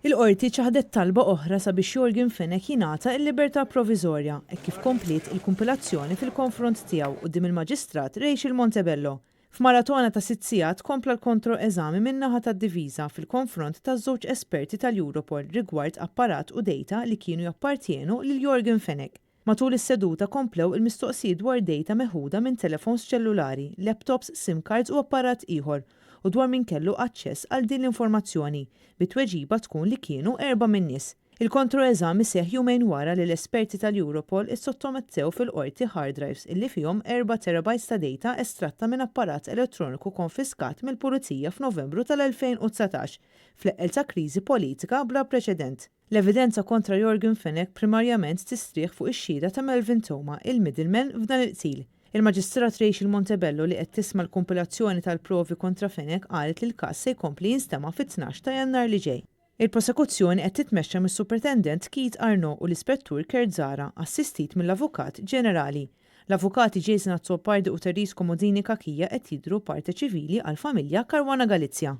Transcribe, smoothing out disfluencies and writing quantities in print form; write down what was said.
Il-Qorti ċaħdet talba oħra sabiex Yorgen Fenech jingħata l-libertà proviżorja hekk kif kompliet il-kumpilazzjoni fil-konfront tiegħu quddiem il-Maġistrat Rachel Montebello. F'maratona ta' sitt sigħat kompla l-kontro-eżami min-naħa tad-difiża fil-konfront taż-żewġ esperti tal-Europol rigward apparat u data li kienu jappartjenu lil Yorgen Fenech. Matul is-seduta komplew il-mistoqsijiet dwar data meħuda minn telefons ċellulari, laptops, sim cards u apparat ieħor u dwar min kellu aċċess għal din l-informazzjoni, bit-tweġiba tkun li kienu erbgħa min-nies. Il-kontro-eżami seħħ jumejn wara li l-esperti tal-Europol issottomettew fil-Qorti hard drives illi fihom erba' terabytes ta' data estratta minn apparat elettroniku konfiskat mill-Pulizija f'Novembru tal-2019 fl-eqqel ta' kriżi politika bla preċedent. L-evidenza kontra Yorgen Fenech primarjament tistrieħ fuq ix-xhieda ta' Melvin Theuma, il-middleman f'dan il-qtil. Il-Maġistrat Rachel Montebello li qed tisma' l-kumpilazzjoni tal-provi kontra Fenech qalet li l-każ se jkompli jinstema' fit-12 ta' Jannar li ġej. Il-prosekuzzjoni qed titmexxa mis-Supretendent Keith Arnaud u l-Ispettur Kurt Zahra, assistit mill-Avukat Ġenerali. L-Avukati Jason Azzopardi u Therese Comodini Cachia qed jidhru parte ċivili għall-familja Caruana Galizia.